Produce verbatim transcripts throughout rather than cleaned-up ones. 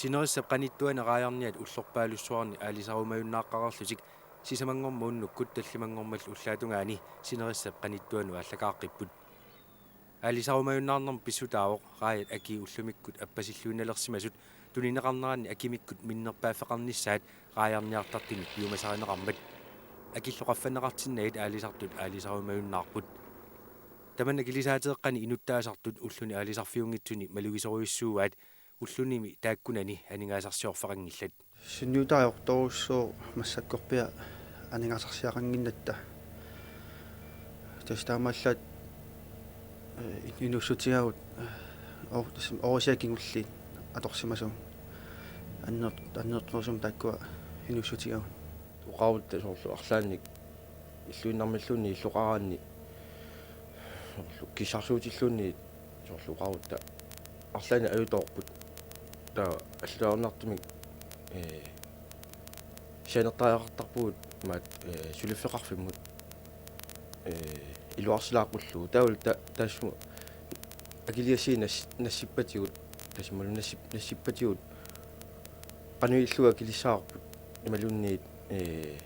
Sinerissap qanittuani raajarniat ullorpaalussuarni aalisarumajunnaaqareerlutik sisamanngormat unnukkut tallimanngormallu ullaatungaani sinerissap qanittuanut aallakaaqqipput. Aalisarumajunnaarnermut pissutaavoq raajat akii ullumikkut appasilluinnalersimasut tunineqarneranni akimikkut minnerpaaffeqarnissaat raajarniartartunit piumasarineqarmat. Akillu qaffanneqartinnagit aalisartut aalisarumajunnaarput. Tamanna kilisaateeqqani inuttaasartut ulluni aalisarfiunngitsuni malugisorujussuuaat ullunimi taakkunani aningaasarsiorfeqanngillat. Sunniutaa ajortorujussuuvoq massakkorpiaq aningaasarsiaqannginnatta. Tassa taamaallaat, eh, inuussutigaavut, eh, or-, tassami oorisiat kingulliit atorsimasuugut. Anner-, annertunerusumik taakkua inuussutigaavut. Oqarutta soorlu arlaannik illuinnarmilluunniit illoqaraanni soorlu kissarsuutilluunniit soorlu oqarutta arlaannik ajutoorput. Taava alloriarnartumik, ee, sianertariaqartarpugut maat, ee, suliffeqarfimmut, ee, iluarsilaaqqullugu. Taavalu ta-, taassuma akiligassiat nas-, nassippatigut, tassamalu nassip-, nassippatigut qanoq ilillugu akilissavarput imaluunniit, ee,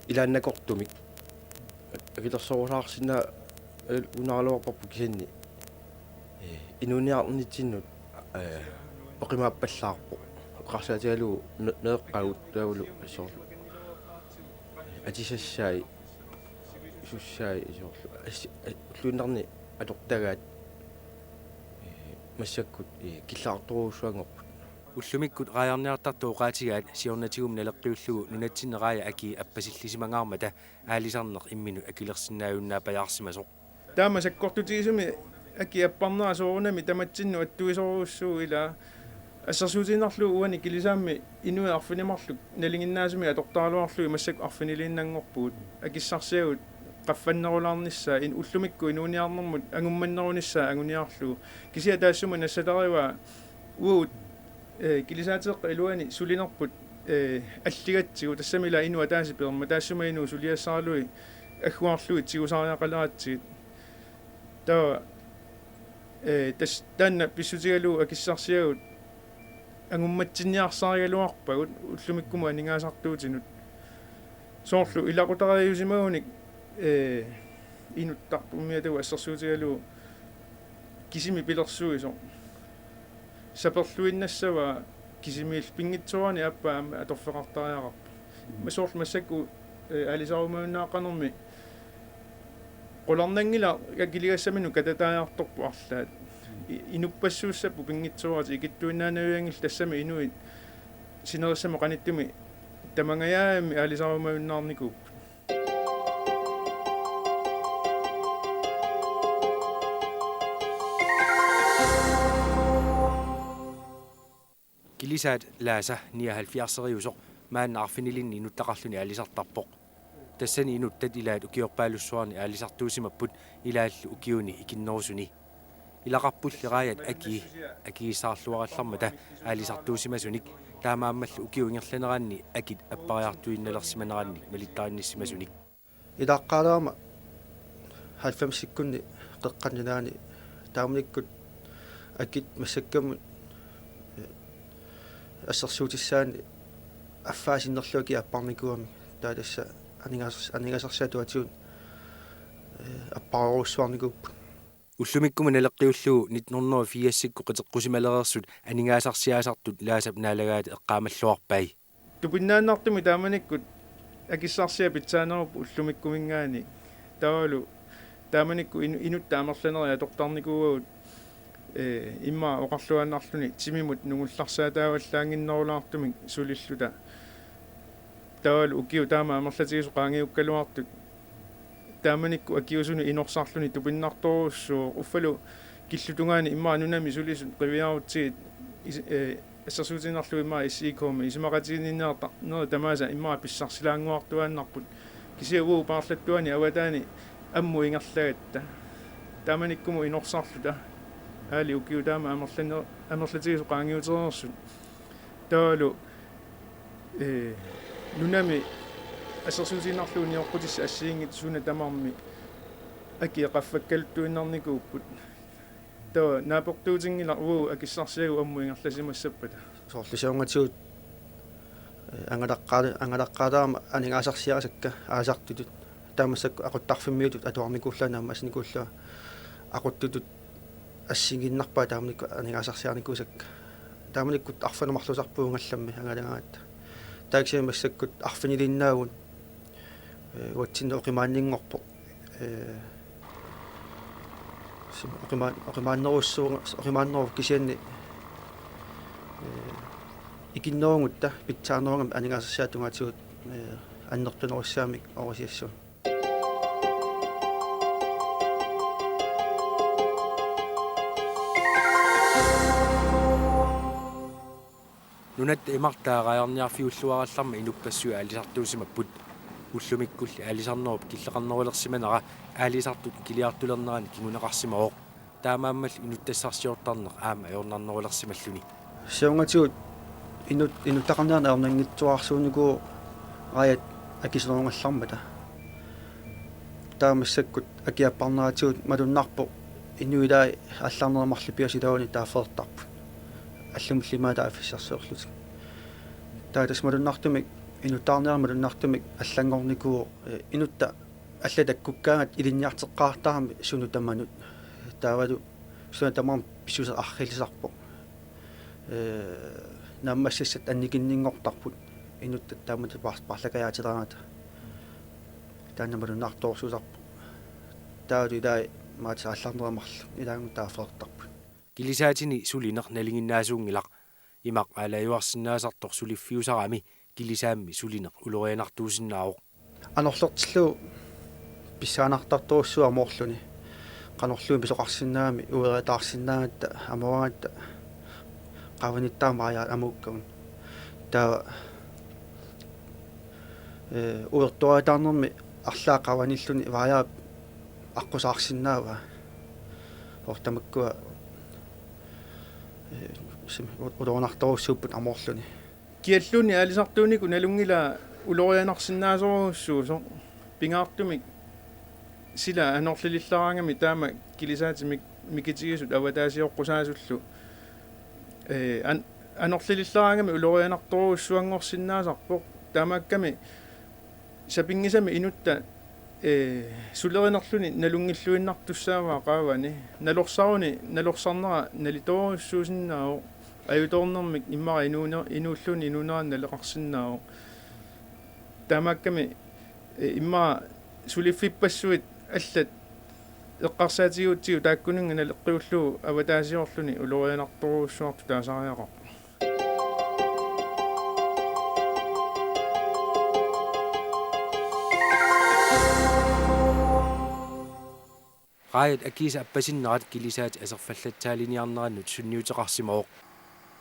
ilaannakortumik. Akilersorusaarsinnaa-, ee, unaraluarparput kisianni, ee, inuuniarnitsinnut, ee, oqimaappallaarpoq. Eqqarsaatigalugu me-, meeqqagut taavalu soorlu. Atisassai, sussai soorlu. As-, a-, ulluinnarni atortagaat, ee, massakkut, ee, killeqartorujussuanngorput. Ullumikkut raajarniartartut oqaatigaat siornatigummi naleqqiullugu nunatsinni raajat akii appasillisimangaarmata aalisarneq imminut akilersinnaajunnaappajaarsimasoq. Taama sakkortutigisumik akii apparnera soorunami tamatsinnut attuisorujussuuvoq, ilaa assersuutigiinnarlugu uani kilisaammi inuit arfineq-marluk nalinginnaasumik atortaraluarlugit massakkut arfiniliinnanngorpugut. Akissarsiagut qaffannerulaarnissaat in-, ullumikkut inuuniarnermut angummannerunissaa anguniarlugu. Kisianni taassuma nassatarivaa uagut, ee, kilisaateeqqap iluani sulinerput, ee, alligatsigu, tassami ilaa inuk ataaseq peermat, taassuma inuk suliassaralugit agguarlugit tigusariaqaleratsigit. Taava, ee, tas-, taanna pissutigalugu akissarsiagut angummatsinniarsarigaluarpagut ullumikkumut aningaasartuutinut. Soorlu ilaqutariiusimagunik, ee, inuttarput umiatagut assersuutigalugu kisimi pilersuisoq. Saperluinnassavaa kisimiillu pinngitsoorani aappaa aamma atorfeqartariaqarpoq. Ima soorlu massakkut, ee, aalisarumajunnaaqanermi qularnanngilaq akiligassaminut katataajartorput arlaat. I-, inuppassuussapput pinngitsooratik ikittuinnaanavianngillat, tassami inuit sinerissamut qanittumi tamangajaammi aalisarumajunnaarnikuupput. Kilisaat Laasa nioghalvfjerdseriusoq maanna arfinilinni inuttaqarluni aalisartarpoq. Tassani inuttat ilaat ukiorpaalussuarni aalisartuusimapput ilaallu ukiuni ikinnerusuni. Ilaqarpulli raajat akii akigissaarluarallarmata aalisartuusimasunik, taamaammallu ukiup ingerlaneranni akit appariartuinnalersimanerannik malittarinnissimasunik. Ilaaqqaalerama halvfemsikkunni qeqqani nalaani taamanikkut akit massakkumut, ee, assersuutissaanni affaa sinnerlugu akii apparnikuugamik, taava tassa aningaasars-, aningaasarsiat atuatigut, ee, apparujussuarnikuupput. Ullumikkumut naleqqiullugu nitten hundrede og firsikkut qiteqqusimalereersut aningaasarsiaasartut Laasap naalagaata eqqaamalluarpai. Tupinnaannartumik taamanikkut akissarsiat pitsaanerupput ullumikkuminngaanniit. Taavalu taamanikkut inu-, inuttat amerlanerit atortarnikuuagut, ee, immaqa oqarluaannarluni timimut nungullarsaataavallaannginnerulaartumik sulilluta. Taavalu ukiut taama amerlatigisut qaangiukkaluartut taamanikkut akiusunut inorsarluni tupinnartorujussuuvoq, uffalu killutungaani immaqa nunami sulisut qiviarutsigit is-, ee, assersuutigiinnarlugu immaqa S I K-mi isumaqatiginninneq ta-, -nerit tamaasa immaqa pissarsilaannguartuaannarput. Kisianni uagut paarlattuani avataani ammut ingerlagatta. Taamanikkumut inorsarluta. Aali ukiut taama amerlane-, amerlatigisut qaangiutereersut. Taavalu, ee, nunami assersuutigiinnarlugu nioqqutissat assigiinngitsut suna tamarmi akii qaffakkaluttuinnarnikuupput. Taava naapertuutinngilaq uagut akissarsiagut ammut ingerlasimassappata. Soorlu siornatigut, eh, angalaqqaali-, angalaqqaalaarama aningaasarsiarisakka aalisartutut. Taava massakkut aquttarfimmiutut atuarnikuullunga naammassinikuullunga aquttutut assigiinnarpaat taamanikkut aningaasarsiarinikuusakka. Taamanikkut arfineq-marlusarput uungallammi angalagaangatta. Taava kisianni massakkut arfiniliinnaavugut, eh, uatsinnut oqimaanninngorpoq. Eh, sim-, oqimaan-, oqimaannerussuunga-, oqimaanneruvoq kisianni, eh, ikinnerugutta pitsaanerugami aningaasarsiaat tungaatigut, eh, annertunerussaamik oorasiassuunga. Nunatta imartaa raajarniarfiulluarallarmat inuppassuit aalisartuusimapput. Ullumikkulli aalisarnerup killeqarnerulersimanera aalisartut kiliartulernerani kinguneqarsimavoq. Taamaammallu inuttassarsiortarneq aamma ajornarnerulersimalluni. Siornatigut inut-, inuttaqarniarneq ajornanngitsuararsuunikuuvoq raajat akisunerungallarmata. Taava massakkut akiapparneratigut malunnarpoq inuit ilaat aallarnerit marluk piaasiit ilaanni taafeertarput. Allamut illimmi taaffissarsiorlutik. Taava tassa malunnartumik, inuttaarniarneq malunnartumik allanngornikuuvoq, eh, inuttat allat takkukkaangatta ilinniarteqqaartarami sunut tamanut. Taavalu suna tamarmi pissuseq arriillisarpoq. Eh, naammassassat annikinninngortarput inuttat taamatut paar-, paarlakaajaatilerangata. Taanna malunnartorujussuusarpoq. Taavalu ilaat maat aallarnerit marluk ilaannut taafeertarput. Kilisaatini sulineq nalinginnaasuunngilaq. Imaq aalajuarsinnaasartoq suliffiusarami kilisaammi sulineq ulorianartuusinnaavoq. Anorlertillugu pissanganartartorujussuuvoq amoorluni. Qanorluunniit pisoqarsinnaammat, ueriataarsinnaagatta, amoratta, qaavanittaaq vaajaat amuukkagut. Taava, eh, uertuariataarnermi arlaat qaavanilluni vaajaap aqqusaarsinnaavaa. Soorlu tamakkua, eh, sim-, u-, ulorianartorujussuupput amoorluni. Kialluunniit aalisartuunikkut nalunngilaa ulorianarsinnaasorujussuusoq, pingaartumik sila anorlilillaraangami taama kilisaatimi mikitigisut avataasioqqusaasullu. Eh, an-, anorlilillaraangami ulorianartorujussuanngorsinnaasarpoq, taamaakkami sapinngisamik inuttat, eh, sulerinerluni nalunngilluinnartussaavaa qaavani. Nalorsaruni nalorsarnera nalitoorujussuusinnaavoq, ajutoornermik immaqa inuune-, inuulluunniit inuunerani naleqarsinnaavoq. Taamaakkami, eh, immaqa suliffippassuit allat eqqarsaatigigutsigu taakkuninnga naleqqiullugu avataasiorluni ulorianartorujussuartut taasariaqarpoq. Raajat akiisa appasinnerat kilisaatit aserfallatsaaliiniarnerannut sunniuteqarsimavoq.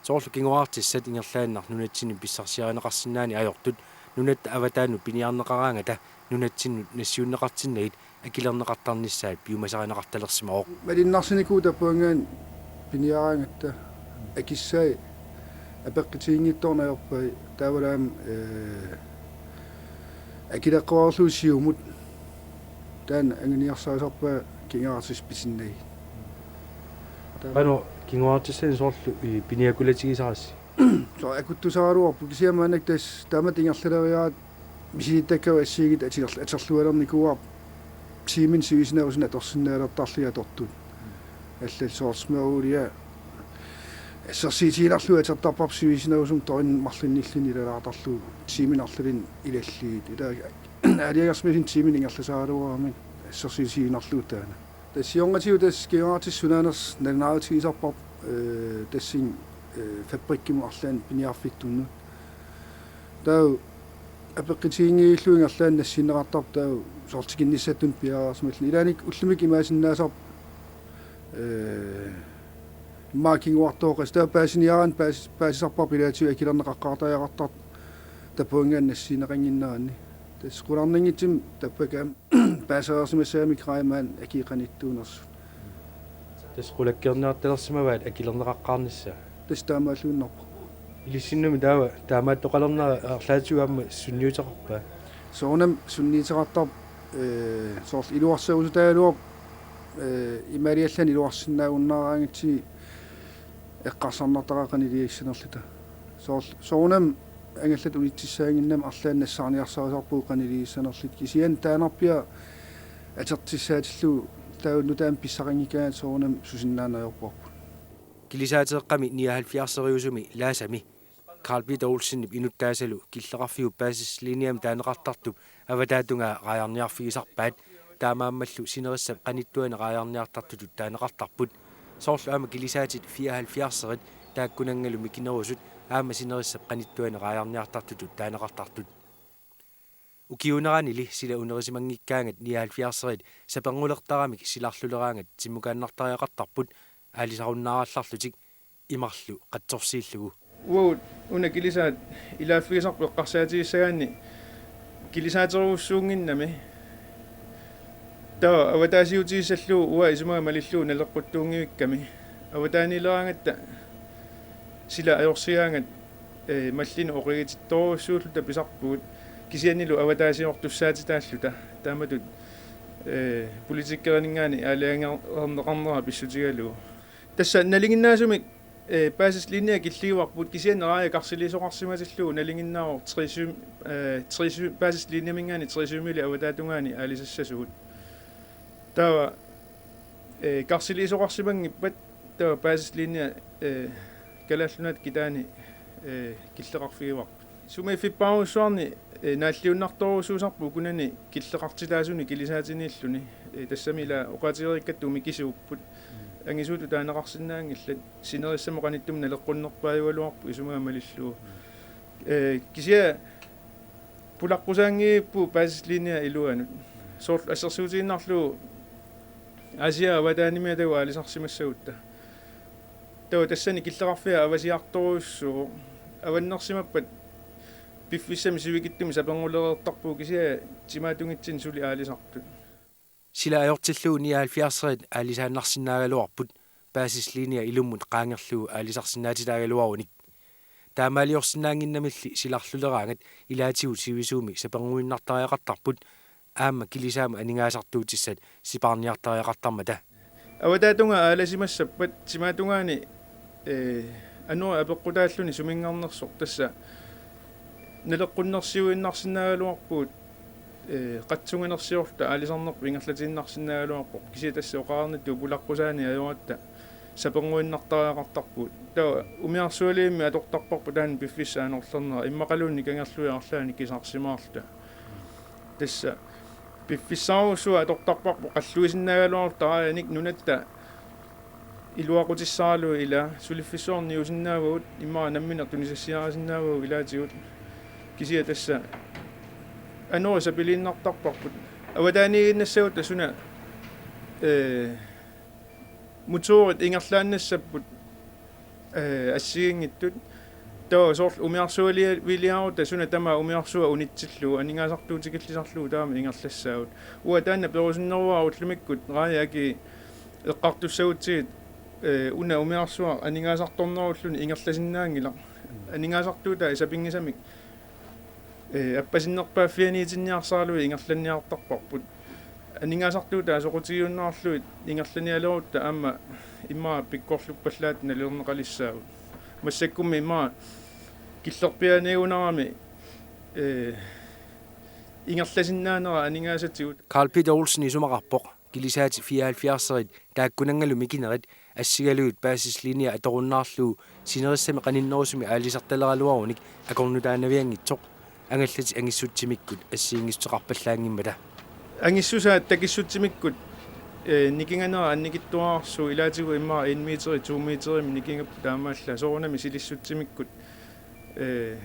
Soorlu kingoraartissat ingerlaannaq nunatsinnut pissarsiarineqarsinnaanit ajortut nunatta avataanut piniarneqaraangata nunatsinnut nassiunneqartinnagit akilerneqartarnissaat piumasarineqartalersimavoq. Malinnarsinikuuvoq tappavanngaanniit piniaraangatta, akissai apeqqutiginngitsoorneq ajorpai, taavalu aamma, eh, akileqqoreerlugu siumut. Taanna anguniarsarissarpaa kingoraartissat pisinnagit. Qanoq kingoraartissanik soorlu, eh, piniakulatigisarassi? Soorlu akutusaraluarpoq, kisianni maannakkut tassa taamatut ingerlaleriaraat misilittakkagut assigiinngitsut aterl-, aterlualernikuuarput tiimini sivisunerusuni atorsinnaalertarlugit atortut. Allallu soorlu smørulia assersuutigiinnarlugu atortarparput sivisunerusumik døgnip marlunnilluunniit ilalaartarlugu tiimini arlalinni ilallugit. Ila aalajangersimasuni tiimini ingerlasaraluaramik assersuutigiinnarlugu taanna. Tassa siornatigut tassa kingoraartissat sunaanersoq nalunaarutigisarparput, eh, tassani, eh, fabrikkimut arlaanni piniarfittunnut. Taava apeqqutiginngilluinnarlugu ingerlaannaq nassiunneqartarpoq, taava soorlu tikinnissatut piareersimalluni. Ilaanni ullumikkut imaassinnaasarpoq, eh, immaqa kinguartooqqasoq, taava paasiniaraanni paas-, paasisarparput ilaatigut akilerneqaqqaartariaqartartoq tappavanngaanniit nassiunneqannginneranni. Tassa qularnanngitsumik tappakka aamma paasereersimassagamikku raajat maani akii qanittuunersut. Tassa qulakkeerniartalersimavaat akilerneqaqqaarnissaa? Tassa taamaalluinnarpoq. Ilissinnumi taava taamaattoqalernera arlaatigut aamma sunniuteqarpa? Soorunami sunniuteqartarpoq, eh, soorlu iluarserusutaaluarpoq Ee, imaaliallaanni iluarsinnaagunnaaraangatsigu eqqarsarnartaqaat qaniliissanerluta. Soorl-, soorunami angallat unitsissaannginnami arlaannik nassaarniarsarisarpugut qaniliissanerluta. Kisianni taannarpiaq atortissaatillugu taava nutaamik pissaqanngikkaangat soorunami susinnaanajorparput. Kilisaateeqqami nioghalvfjerdseriusumi Laasami Karl Peter Olsenip inuttaasalu killeqarfiup paasislinjami taaneqartartup avataatungaa raajarniarfigisarpaat, taamaammallu sinerissap qanittuani raajarniartartutut taaneqartarput. Soorlu aamma kilisaatit fireoghalvfjerdserit taakkunanngalu mikinerusut aamma sinerissap qanittuani raajarniartartutut taaneqartartut. Ukiuuneranili sila unerisimanngikkaangat nioghalvfjerdserit saperngulertaramik silarluleraangat timmukaannartariaqartarput aalisarunnaarallarlutik imarlu qatsorsiillugu. Uagut una kilisaat ilaaffigisarput eqqarsaatigissagaanni kilisaaterujussuunnginnami. Taava avataasiutigissallugu uanga isumaga malillugu naleqquttuunngivikkami. Avataaniileraangatta sila ajorsigaangat, ee, mallinnut oqigitittorujussuulluta pisarpugut. Kisiannili avataasiortussaatitaalluta. Taamatut, ee, politikerinngaanniit aalajangerneqarnera pissutigalugu. Tassa nalinginnaasumik, ee, paasislinja killiuarput kisianni raaja karsiliisoqarsimatillugu nalinginnaavoq tre syv, ee, tre syv, paasislinjaminngaanniit tre syvimilu avataatungaani aalisassasugut. Taava, ee, karsiliisoqarsimanngippat taava paasislinja, ee, Kalaallit Nunaata kitaani, ee, killeqarfigivarput. Sumiiffippassuarni, ee, naalliunnartorujussuusarput ukunani killeqartitaasuni kilisaatiniilluni. Ee, tassami ila oqaatigereerakku mikisuupput. Angisuutut taaneqarsinnaanngillat. Sinerissamut qanittumut naleqqunnerpaajugaluarpoq isumaga malillugu. Ee, kisianni pulaqqusaanngippugut paasislinja iluanut. Soorlu assersuutigiinnarlugu Aasiaat avataanimi atagu aalisarsimassagutta. Taava tassani killeqarfia avasiartorujussuuvoq. Avannersimappat piffissami sivikitsumi saperngulereertarpugut kisianni timaatunngitsunik suli aalisartut. Sila ajortillugu nioghalvfjerdserit aalisaannarsinnaagaluarput, paasislinja ilummut qaangerlugu aalisarsinnaatitaagaluarunik. Taamaaliorsinnaannginnamilli silarluleraangat ilaatigut sivisuumik sapernguinnartariaqartarput, aamma kilisaamut aningaasartuutissat sipaarniartariaqartarmata. Avataatungaa aalasimassappat timaatungaani, ee, anori apeqqutaalluni suminngarnersoq tassa naleqqunnersiuinnarsinnaagaluarpugut, ee, qatsunganersiorluta aalisarnerput ingerlatiinnarsinnaagaluarpoq, kisianni tassa oqarnittut pulaqqusaani ajoratta sapernguinnartariaqartarpugut. Taava umiarsualivimmik atortarparput taanna piffissaq anorlernera immaqaluunniit kangerlui arlaannik kisarsimaarluta. Tassa piffissarujussuaq atortarparput qalluisinnaagaluarluta raajanik nunatta iluaqutissaralugu ilaa suliffissuarniusinnaavagut immaqa nammineq tunisassiarisinnaavagut ilaatigut kisianni tassa anori sapiliinnartarparput avataaniiginnassagutta suna, ee, motorit ingerlaannassapput, ee, assigiinngitsut. Taava soorlu umiarsualiviarutta suna tamaat umiarsuaq unitsillugu aningaasartuutikillisarlugu taama ingerlassaagut. Uanga taanna perusunneruara ullumikkut raajaki eqqartussagutsigit, ee, una umiarsuaq aningaasartornerulluni ingerlasinnaanngilaq. Aningaasartuutai sapinngisamik, ee, appasinnerpaaffianiitinniarsaralugu ingerlanniartarparput. Aningaasartuutai soqutigiunnaarlugit ingerlanialerutta aamma immaqa pikkorluppallaat nalilerneqalissaagut. Massakkummi immaqa killerpiaaniigunarami, ee, ingerlasinnaanera aningaasatigut. Karl Peter Olsen isumaqarpoq kilisaatit fireoghalvfjerdserit taakkunanngalu mikinerit assigalugit paasislinja atorunnaarlugu sinerissami qaninnerusumi aalisartaleraluarunik akornutaanavianngitsoq, angallatit angissutsimikkut assigiinngissuteqarpallaanngimmata. Angissusaat takissutsimikkut, ee, nikinganera annikitsuararsuuvoq ilaatigut immaqa en meteri to meterimik nikingapput taamaallaat soorunami silissutsimikkut, ee,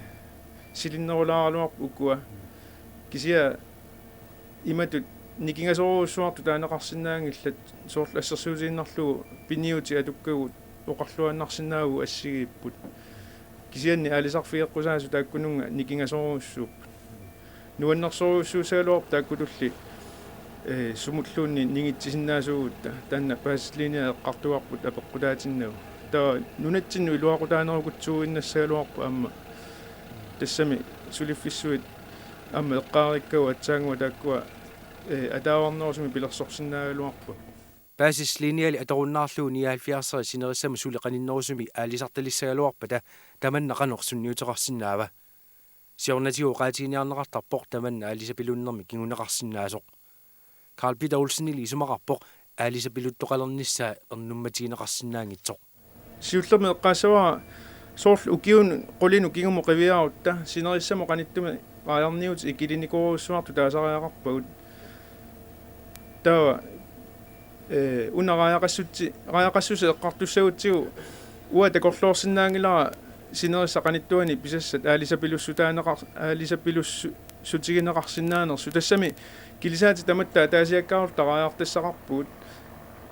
silinnerulaaraluarput ukua. Kisianni imatut nikingasorujussuartut taaneqarsinnaanngillat soorlu assersuutigiinnarlugu piniutit atukkagut oqarluaannarsinnaavagut assigiipput. Kisianni aalisarfigeqqusaasut taakkununnga nikingasorujussuupput. Nuannersorujussuussagaluarpoq taakkutulli, ee, sumulluunniit ningitsisinnaasuugutta taanna paasislinja eqqartugarput apeqqutaatinnagu. Taava nunatsinnut iluaqutaanerukutsuuginnassagaluarpoq aamma. Tassami suliffissuit aamma eqqaareerakku aatsaannguaq taakkua, ee, ataavarnerusumik pilersorsinnaagaluarput. Basislinjali atorunnaarlugu nioghalvfjerdserit sinerissamut suli qaninnerusumik aalisartalissagaluarpata tamanna qanoq sunniuteqarsinnaava? Siornatigut oqaatiginiarneqartarpoq tamanna aalisapilunnermi kinguneqarsinnaasoq. Karl Peter Olsenili isumaqarpoq aalisapiluttoqalernissaa ernummatigineqarsinnaanngitsoq. Siullermik eqqaassavara soorlu ukiunut qulinut kingumut qiviarutta sinerissamut qanittumi raajarniutit ikilinikorujussuartut taasariaqarpagut. Taava, ee, una raajaqassutsi-, raajaqassuseq eqqartussagutsigu uanga takorloorsinnaanngilara sinerissap qanittuani pisassat aalisapilussutaaneqar-, aalisapilussutigineqarsinnaanersut. Tassami kilisaatit tamatta ataasiakkaarluta raajartassaqarpugut.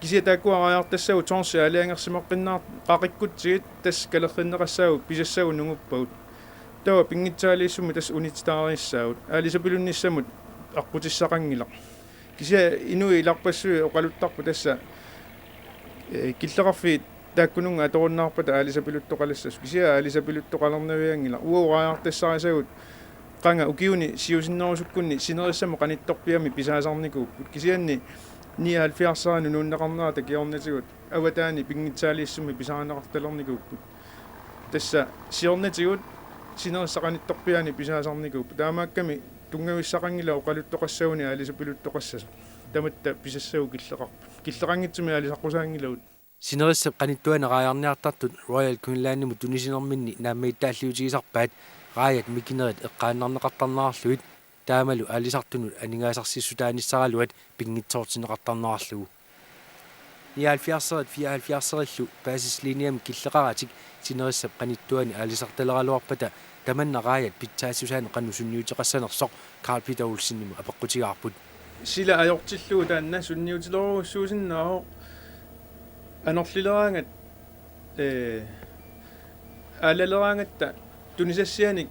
Kisianni taakkua raajartassagut tårnit aalajangersimaqqinnaartut qaqikkutsigit tassa kalerrinneqassaagut pisassagut nunguppagut. Taava pinngitsaaliissummi tassa unitsitaarissaagut. Aalisapilunnissamut aqqutissaqanngilaq. Kisianni inuit ilarpassui oqaluttarput tassa, ee, killeqarfiit taakkununnga atorunnaarpata aalisapiluttoqalassasoq. Kisianni aalisapiluttoqalernavianngilaq. Uagut raajartassarisagut qanga ukiuni siusinnerusukkunni sinerissamut qanittorpiaamik pisaasarnikuupput. Kisianni nioghalvfjerdserit nunuunneqarnerat takiornatigut avataani pinngitsaaliissummi pisarineqartalernikuupput. Tassa siornatigut sinerissap qanittorpiaani pisaasarnikuupput. Taamaakkami tunngavissaqanngilaq oqaluttoqassaguni aalisapiluttoqassasoq. Tamatta pisassagut killeqarput. Killeqanngitsumik aalisaqqusaanngilagut. Sinerissap qanittuani raajarniartartut Royal Greenlandimut tunisinerminni naammagittaalliutigisarpaat raajat mikinerit eqqaannarneqartarnerarlugit taamalu aalisartunut aningaasarsiissutaanissaraluat pinngitsoortinneqartarnerarlugu. Nioghalvfjerdserit fireoghalvfjerdserillu Basislinjami killeqaratik sinerissap qanittuani aalisartaleraluarpata tamanna raajat pitsaassusaanut qanoq sunniuteqassanersoq Karl Peter Olsenimut apeqqutigaarput. Sila ajortillugu taanna sunniutilorujussuusinnaavoq anorlileraangat, ee, aalaleraangatta tunisassianik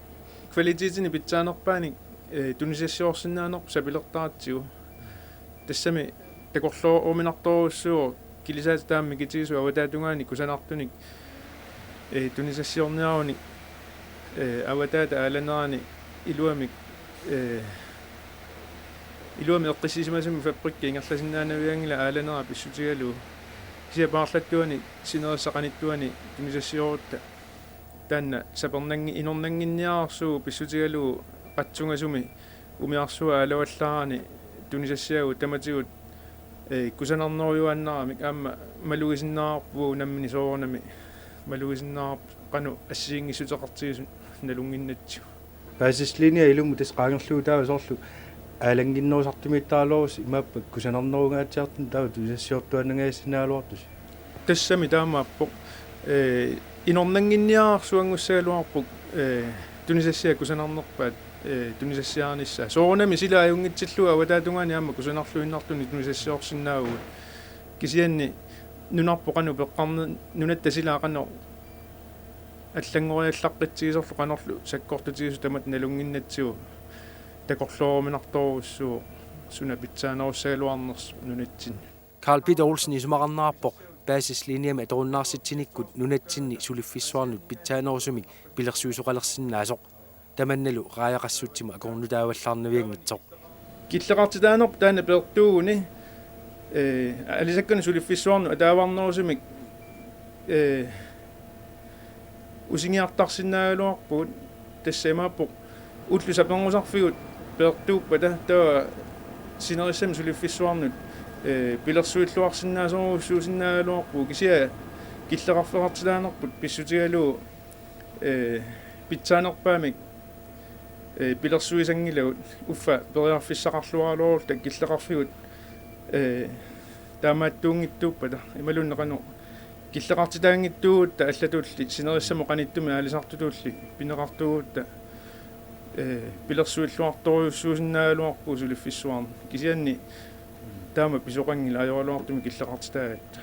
kvalitetinik pitsaanerpaanik, ee, tunisassiorsinnaanerput sapilertaratsigu. Tassami takorlooruminartorujussuuvoq kilisaatit taama mikitigisut avataatungaani kusanartunik, ee, tunisassiorniarunik, ee, avataata aalanerani iluamik, ee, iluamik eqqissisimasumik fabrikki ingerlasinnaanavianngilaq aalanera pissutigalugu. Kisianni paarlattuani sinerissap qanittuani tunisassiorutta taanna sapernanngi-, inornannginniararsuuvoq pissutigalugu qatsungasumi umiarsuaq aalavallaarani tunisassiagut tamatigut, ee, kusanarnerujuaannaramik aamma malugisinnaavarput uagut nammineq soorunami malugisinnaavarput qanoq assigiinngissuteqartigisut nalunnginnatsigu. Basislinja ilummut tassa qaangerlugu taava soorlu aalannginnerusartumiittaraluarusi imaappa kusanarnerungaatsiartunut taava tunisassiortuaannangajassinnagaluartusi. Tassami taamaappoq, ee, inornannginniararsuanngussagaluarpoq, ee, tunisassiat kusanarnerpaat, ee, tunisassiarinissaa. Soorunami sila ajunngitsillugu avataatungaani aamma kusanarluinnartunik tunisassiorsinnaavugut. Kisianni nunarput qanoq peqqarne-, nunatta sila qanoq allanngoriallaqqitsigisorlu qanorlu sakkortutigisut tamatta nalunnginnatsigu takorlooruminartorujussuuvoq suna pitsaanerussagaluarnersoq nunatsinni. Karl Peter Olsen isumaqarnerarpoq Basislinjami atorunnaarsitsinikkut nunatsinni suliffissuarnut pitsaanerusumik pilersuisoqalersinnaasoq. Tamannalu raajaqassutsimut akornutaavallaarnavianngitsoq. Killeqartitaanerput taanna peertuuguni, ee, aalisakkanut suliffissuarnut ataavarnerusumik, ee, usingiartarsinnaagaluarpugut, tassa imaappoq ullut sapernusarfigut peertuuppata taava sinerissami suliffissuarnut, ee, pilersuilluarsinnaasorujussuusinnaagaluarpugut kisianni killeqarfeqartitaanerput pissutigalugu, ee, pitsaanerpaamik, ee, pilersuisanngilagut uffa periarfissaqarluaraluarutta killeqarfigut, ee, taamaattuunngitsuuppata imaluunniit qanoq killeqartitaanngitsuugutta allatulli sinerissamut qanittumi aalisartutulli pineqartuugutta, ee, pilersuilluartorujussuusinnaagaluarpugut suliffissuarnut. Kisianni taama pisoqanngilaq ajoraluartumik killeqartitaagatta.